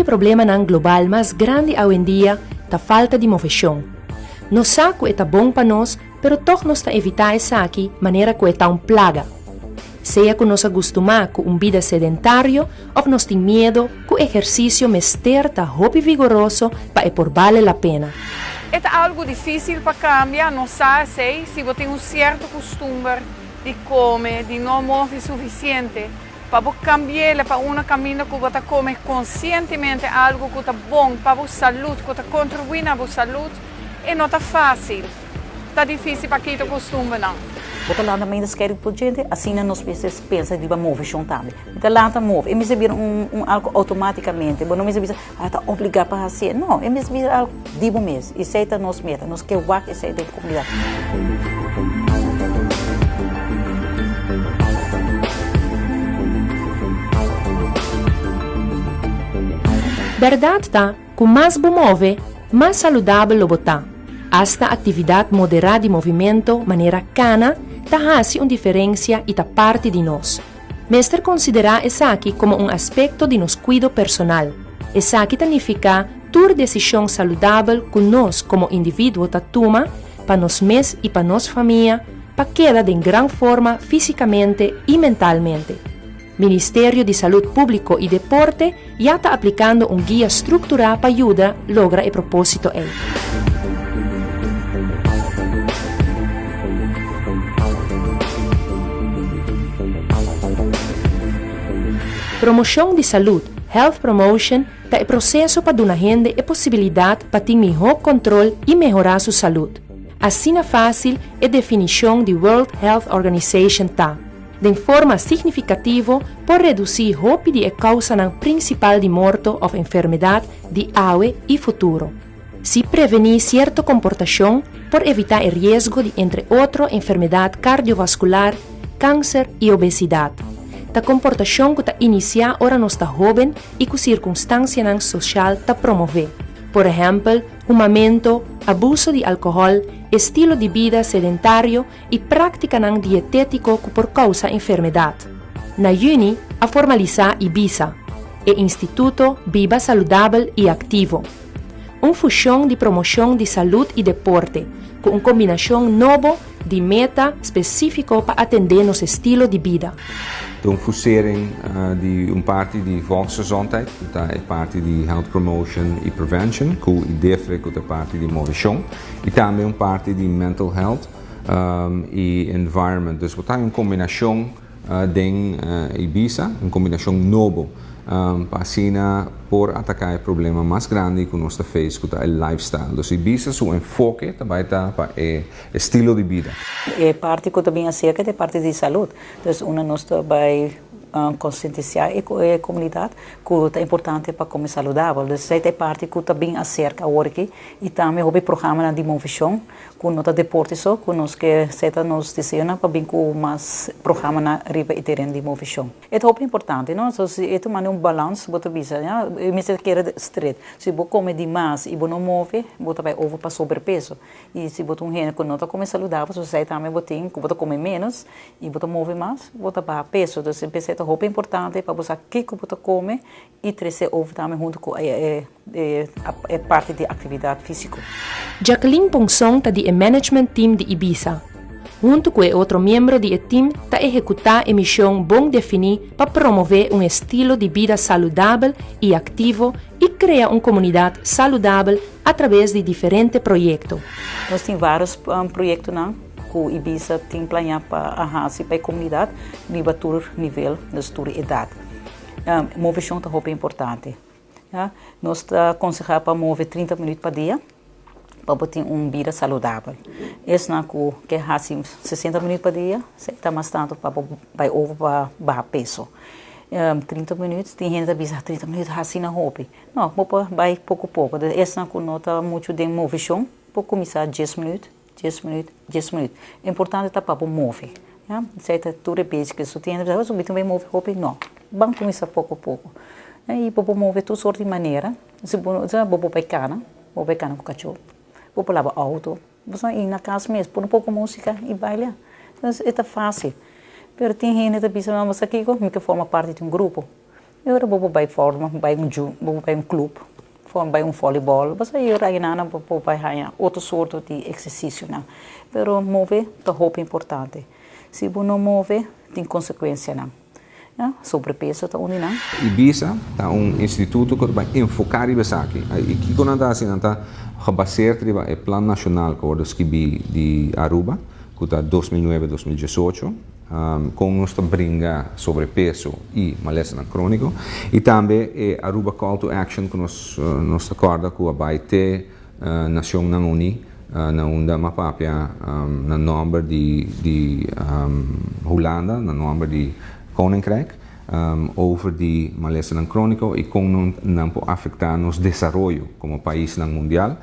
problemanan global mas grandi awendia ta falta di moveshon. Nos sa ku e ta bon pa nos, pero tòg nos ta evitá esaki manera ku e ta un plaga. Sea ku nos a gustumá ku un bida sedentario òf nos tin miedo ku ehersisio mester ta hopi vigoroso pa e por bale la pena. E ta algu difísil pa kambia, nos sa esei, si bo tin un sierto kustumber di kome, di no move sufisiente, pa bo kambi'el pa una kaminda ku bo ta kome konsientemente algu ku ta bon pa bo salud, ku ta kontribuí na bo salud, e no ta fásil. Ta difísil pa kita kustumbernan. Bo ta lanta mainta skeri ku tur djente, asina nos mester pensa riba moveshon tambe. Mi ta lanta move, e mester bira un un algu outomátikamente. Bo no mester bisa, ah ta obligá pa hasié. No, e mester bira algu di bo mes. Esei ta nos meta, nos ke wak esei den komunidat. Bèrdat ta ku mas bo move, mas saludabel lo bo ta. Asta aktividat moderá di movimento manera kana ta hasi un diferensia i ta parti di nos. Mester konsiderá esaki komo un aspekto di nos kuido personal. Esaki ta nifiká tur desishon saludabel ku nos komo individuo ta tuma pa nos mes i pa nos famia pa keda den gran forma físikamente i mentalmente. Ministerio di Salud Públiko i Deporte ya ta aplikando un guia strukturá pa yuda logra e propósito ei. Promoshon di salud, Health Promotion, ta e proseso pa duna hende e posibilidat pa tin mihó kontrol i mehorá su salud. Asina fásil e definishon di World Health Organization ta. Den forma signifikativo por redusí hopi di e kousanan prinsipal di morto òf enfermedat di awe i futuro. Si prevení sierto komportashon por evitá e riesgo di entre otro enfermedat kardiovaskular, kanser i obesidat. Ta komportashon ku ta inisiá ora nos ta hóben i ku sirkunstansianan soshal ta promové. Por ehèmpel, humamentu, abuso di alkohòl, estilo di bida sedentario i práktikanan dietétiko ku por kousa enfermedat. Na yüni a formalisá IBISA, e Instituto Biba Saludabel i Aktivo, un fushon di promoshon di salud i deporte ku un kombinashon nobo di meta spesífiko pa atendé nos estilo di bida. Ta un fusering di un parti di Volksgezondheid, ku ta e parti di Health Promotion i Prevention, ku IDEFRE ku ta e parti di moveshon. I tambe un parti di mental health i environment. Dus bo ta un kombinashon den Ibiza, un kombinashon nobo pa asina por ataká e problema mas grandi ku nos ta face ku ta e lifestyle. Dus Ibiza su enfoke ta bai ta pa e estilo di bida. E parti ku ta bin aserka ta e parti di salud. Dus unda nos ta bai konsientisiá e komunidat ku ta importante pa kome saludabel. Dus esei ta e parti ku ta bin aserka awor aki. I tambe hopi programanan di movishon ku no ta deporte so, ku nos ke seta nos deseonan pa bin ku mas programanan riba e tereno di movishon. E ta hopi importante, no? So si e ta manda un balans, bo ta bisa, ya, e mester keda stret. Si bo kome di mas i bo no move, bo ta bai over pa sobrepeso. I si bo ta un hende ku no ta kome saludabel, so esei tambe bo tin ku bo ta kome ménos i bo ta move mas, bo ta baha peso. Dus p'esei ta hopi importante pa bo sa kiko bo ta kome i trese over tambe huntu ku e e parti di aktividat físiko. Jacqueline Ponson ta di e management team di Ibiza. Huntu ku e otro miembro di e team ta ehekutá e mishon bon definí pa promové un estilo di bida saludabel i aktivo i krea un komunidat saludabel atraves di diferente proyekto. Nos tin vários proyektonan ku Ibiza tin planeá pa a hasi pa e komunidat riba tur nivel, dus tur edat. Moveshon ta hopi importante. Ya, nos ta konsehá pa move 30 minüt pa dia pa bo tin un bida saludabel. Esnan ku ke hasi 60 minüt pa dia, esei ta mas tantu pa bo bai over pa baha peso. 30 minüt, tin hende ta bisa 30 minüt hasi na hopi. No, bo por bai poko poko. Esnan ku no ta muchu den moveshon por kuminsá dies minüt, Dies minuut, dies minuut. Importante ta pa bo move. Ya, esei ta tur e basic. So tin hende ta bisa, oh, mi ta bay move hopi. No, ban cuminsa poco poco. Ya, y bo por move tur soort di manera. Si bo, bo por bay cana, bo por bay cana cu cacho, bo por laba auto, bo sa y na cas mes pone poco musica y baila. Entonces e ta facil. Pero tin hende ta bisa, no, bo sa kico, mi ke forma parti di un grupo. E ora bo por bai forma, bai un ju, bo por bai un club, forma bai un volleyball, pasobra e ora ayinana bo por bai haña otro sorto di ehercicionan. Pero move ta hopi importante. Si bo no move, tin consecuencianan. Ya, sobrepeso ta un di nan. IBISA ta un instituto ku ta bai enfoká riba esaki. I kiko nan ta hasi? Nan ta gebaseerd riba e plan nashonal ku a wòrdu skibí di Aruba, ku ta 2009, 2018, kon nos ta bringa sobrepeso i malesanan króniko. I tambe e Aruba Call to Action ku nos nos ta kòrda ku a bai te Nacionnan Uní, na unda m'a papia na nòmber di di Hulanda, na nòmber di Koninkrijk, over di malesanan króniko i kon nan por afektá nos desaroyo komo paisnan mundial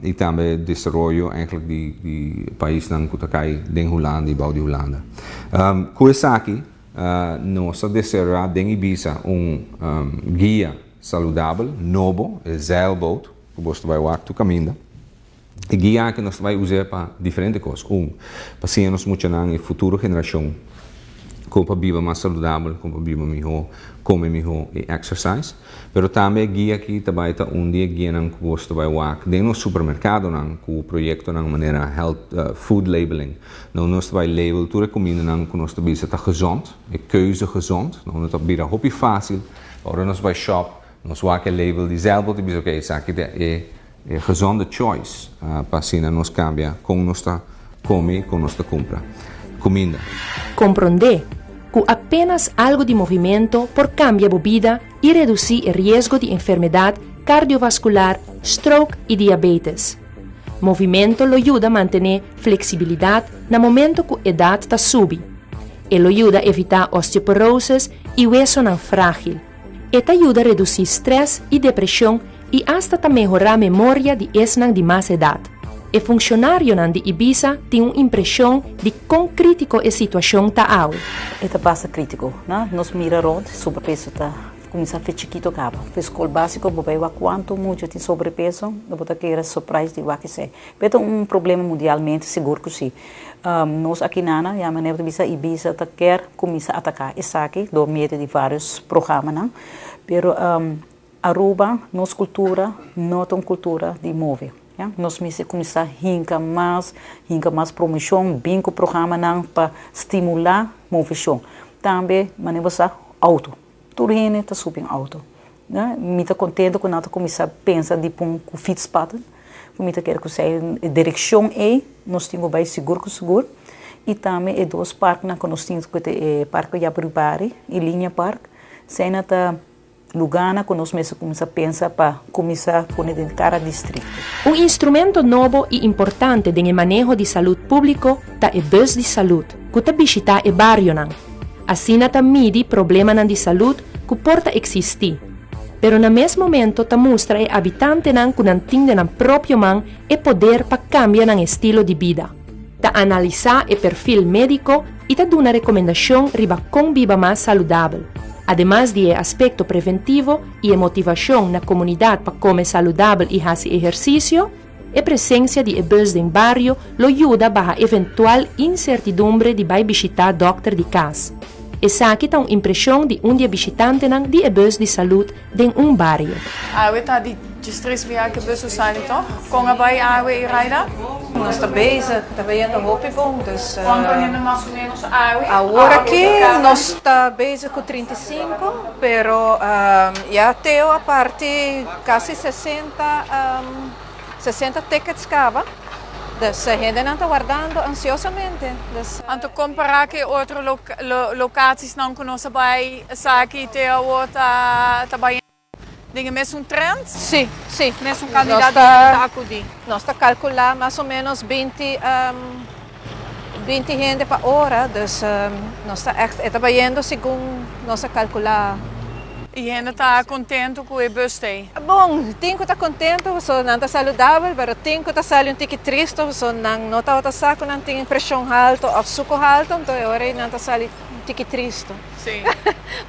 i tambe desaroyo eigenlijk di di paisnan ku ta kai den Hulanda i bou di Hulanda. Ku esaki nos a desaroyá den Ibisa un guia saludabel, nobo, e zeilboot, ku bo ta bai wak tur kaminda. E guia aki nos ta bai us'é pa diferente kos. Un, pa siña nos muchanan i futuro generashon kon pa biba mas saludabel, kon pa biba mihó, kome mihó i exercise. Pero tambe e guia aki ta bai ta un di e guianan ku bo ta bai wak den nos supermerkadonan ku proyektonan manera health food labeling. Nou nos ta bai label tur e kumindanan ku nos ta bisa ta gezond, e keuze gezond. Nou no ta bira hopi fásil. Ora nos bai shop, nos wak e label di zeilboot i bisa ok, esaki ta e e gezonde choice pa asina nos kambia kon nos ta kome i kon nos ta kumpra kuminda. Komprondé ku apenas algu di movimento por kambia bo bida i redusí e riesgo di enfermedat kardiovaskular, stroke i diabetes. Movimento lo yuda mantené fleksibilidat na momento ku edat ta subi. E lo yuda evitá osteoporosis i wesonan frágil. E ta yuda redusí strès i depreshon i asta ta mehorá memoria di esnan di mas edat. E funshonarionan di Ibisa tin un impreshon di kon krítiko e situashon ta awe. E ta basta krítiko, no? Nos mira rònt, sobrepeso ta kuminsá fe chikito kaba. Fe skol básiko bo bai wak kuantu mucha tin sobrepeso, bo ta kere surprise di wak esei. Pero ta un problema mundialmente, sigur ku si. Nos aki nana ya manera bo ta bisa Ibisa ta kier kuminsá ataká esaki dor medio di vários programanan, pero Aruba nos kultura no ta un kultura di move, ya. Nos mester kuminsá hinka mas, hinka mas promoshon, bin ku programanan pa stimulá moveshon. Tambe manera bo sa outo, tur hende ta subi un outo. Mi ta kontento ku nan ta kuminsá pensa di pon ku fietspaden, ku mi ta kere ku esei e direkshon ei nos tin ku bai sigur ku sigur. I tambe e dos parknan ku nos tin ku ta e Parke Yabribari i Linia Park, eseinan ta lugánan ku nos mester kuminsá pensa pa kuminsá pone den kada distrikto. Un instrumento nobo i importante den e maneho di salud públiko ta e bus di salud, ku ta bishitá e barionan. Asina ta midi problemanan di salud ku por ta eksistí, pero na mes momento ta mustra e abitantenan ku nan tin den nan propio man e poder pa kambia nan estilo di bida. Ta analisá e perfil médiko i ta duna rekomendashon riba kon biba mas saludabel. Ademas di e aspekto preventivo i e motivashon na komunidat pa kome saludabel i hasi ehersisio, E presencia di e bus den bario lo yuda baha eventual incertidumbre di bai bishita dokter di cas. Esaki ta un impresion di un di e bishitantenan di e bus di salud den un bario. Awe ta di 13 biaha ku e bus a sali toch? Kon a bai awe i Raida? Nos ta bezig, ta bayendo hopi bon, dus. Kuantu hende mas o menos awe? Awor aki nos ta bezig ku 35, pero ya Teo a parti kasi 60. 60 tickets caba, dus e hendenan ta wardando ansiosamente, dus. Anto compara cu e otro locatiesnan cu nos a bay esaki te awor ta ta bay den e mesun trend? Si, si. Mesun cantidad di hende ta acudi? Nos ta calcula mas o menos 20, 20 hende pa ora, dus nos ta echt, e ta bayendo segun nos a calcula. Y hende ta contento cu e bus t'ey? Bon, tin cu ta contento pasobra nan ta saludabel, pero tin cu ta sali un tiki tristo pasobra nan no tabata sa cu nan tin presion halto of suco halto, enton e ora ey nan ta sali un tiki tristo.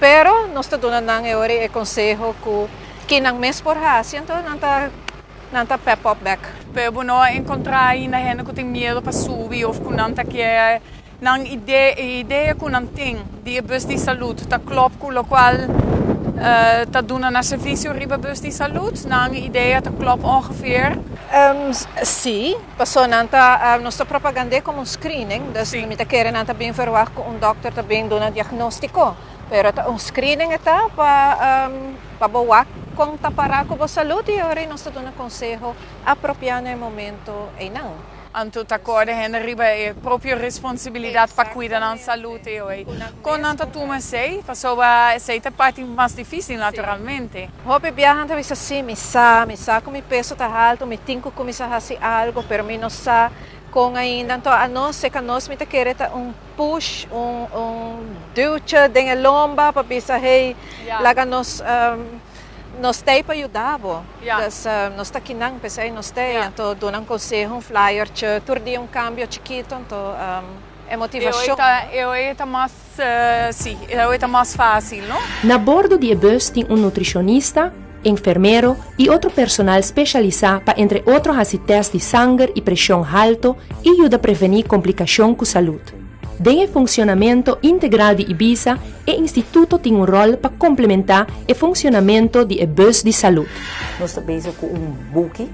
Pero nos ta duna nan e ora ey e conseho cu ki nan mes por haci, enton nan ta nan ta pep up bek. Pero bo no a encontra ainda hende cu tin miedo pa subi of cu nan ta kier nan idea cu nan tin di e bus di salud ta klop cu locual. Ta duna nan servicio riba bus di salud, nan idea ta klop ongeveer? Si, paso nan ta, nos ta propagand'é como un screening, dus mi ta kere nan ta bin verwacht cu un dokter ta bin duna diagnostico, pero ta un screening e ta pa pa bo wak con ta para cu bo salud y ora nos ta duna conseho apropiá na e momento einan. Anto ta kòrda hende riba e propio responsabilidat pa kuida nan salú te hoy. Kon nan ta tuma esei? Pasobra esei ta parti mas difísil naturalmente. Hopi biaha nan ta bisa, Sí, mi sa, mi sa ku mi peso ta haltu, mi tin ku kuminsá hasi algu, pero mi no sa kon ainda. Anto anos, seka nos mi ta kere ta un push, un un duwtje den e lomba pa bisa, Hey, laga nos. Nos t'ei pa yuda bo. Dus nos ta kinan, p'esei nos t'ei. Anto duna un konseho, un flyertje, tur dia un kambio chikito, anto e motivashon. E hoy ta mas, si, e hoy ta mas fásil, no? Na bordo di e bus tin un nutrishonista, enfermero i otro personal speshalisá pa entre otro hasi tèst di sanger i preshon halto i yuda prevení komplikashon ku salud. Den e funcionamento integral di Ibisa, e instituto tin un rol pa complementa e funcionamento di e bus di salud. Nos ta bezig ku un buki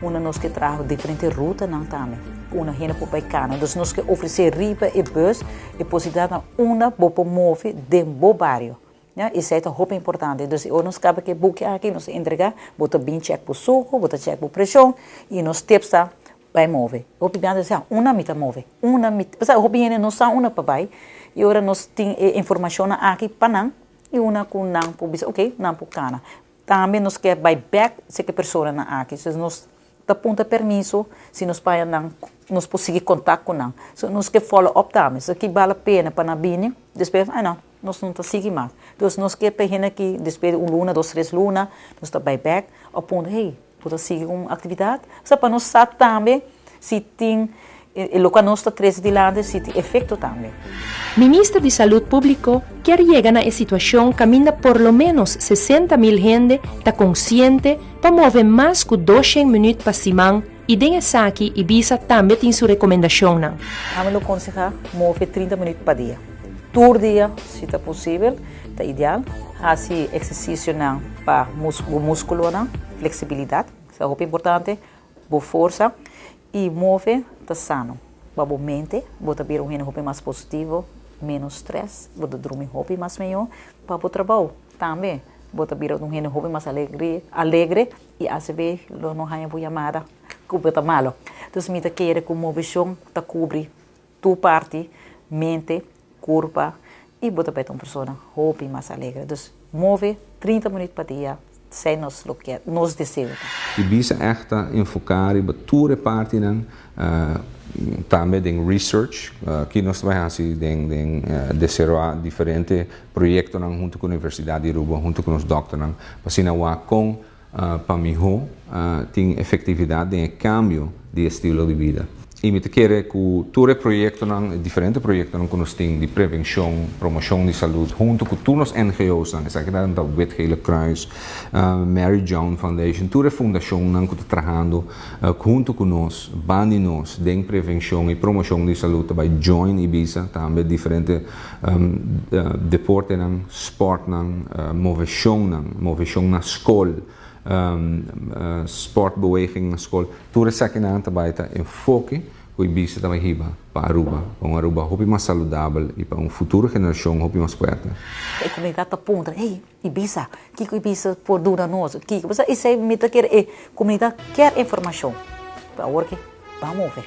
unda nos ke traha diferente rutanan tambe ku unda hende por bai kana. Dus nos ke ofresé riba e bus e posibilidatnan unda bo por move den bo bario. Ya, esei ta hopi importante. Dus ora nos kaba ku e buki aki nos ta entregá, bo ta bin chèk bo suku, bo ta chèk bo preshon i nos tips ta Bai move. Hopi biaha ta bisa, unda mi ta move? Unda mi ta. Pasobra hopi hende no sa unda pa bai. I ora nos tin e informashonnan aki pa nan, i unda ku nan por bisa, oke, nan por kana. Tambe nos ke bai bèk serka e personanan aki. So nos ta puntra permiso si nos paña nan, nos por sigui kontak ku nan. So nos ke follow up tambe. So ki bal la pena pa nan bini, despues, ai no, nos no ta sigui mas. Dus nos ke pa e hende aki despues di un luna, dos, tres luna, nos ta bai bèk, a puntra, hey, Bo ta sigui un aktividat? Osea pa nos sa tambe si tin e loke nos ta trese dilanti si tin efekto tambe. Minister di Salud Publico kier yega na e situacion caminda por lo menos 60 mil hende ta consciente pa move mas cu 200 minuut pa siman y den esaki Ibisa tambe tin su recomendacionnan. Ami lo konsehá move 30 minüt pa dia. Tur dia, si ta posibel, ta ideal. Hasi eksersisionan pa bo múskulonan, fleksibilidat, ta hopi importante, bo forsa i move ta sano pa bo mente, bo ta bira un hende hopi mas positivo, ménos strès, bo ta drumi hopi mas mihó, pa bo trabou tambe bo ta bira un hende hopi mas alegre alegre i asibé lo no haña bo yamada ku bo ta malo. Entonces mi ta kere ku moveshon ta kubri tur parti, mente, kurpa i bo ta beta un persona hopi mas alegre. Dus move 30 minuut pa dia esei nos lo kier, nos deseo ta. Ibisa ègt ta enfoká riba tur e partinan, tambe den research, ki nos ta bai hasi den den desaroyá diferente proyektonan huntu ku Universidat di Aruba, huntu ku nos dòkternan, pa asina wak kon pa mihó tin efektividat den e kambio di estilo di bida. I mi ta kere ku tur e proyektonan, e diferente proyektonan ku nos tin di prevenshon, promoshon di salud, huntu ku tur nos NGO'snan, esaki ta ta Wit Gele Kruis, Mary Joan Foundation, tur e fundashonnan ku ta trahando huntu ku nos, ban di nos den prevenshon i promoshon di salud ta bai join Ibisa, tambe diferente deportenan, sportnan, moveshonnan, moveshon na skol, sportbeweging na skol, tur esakinan ta bai ta enfoke ku Ibisa ta bai hiba pa Aruba, pa un Aruba hopi mas saludabel i pa un futuro generashon hopi mas fuerte. E komunidat ta puntra, hey, Ibisa, kiko Ibisa por duna nos? Kiko? Pasobra esei mi ta kere e komunidat kier informashon. Pero awor ke ban move.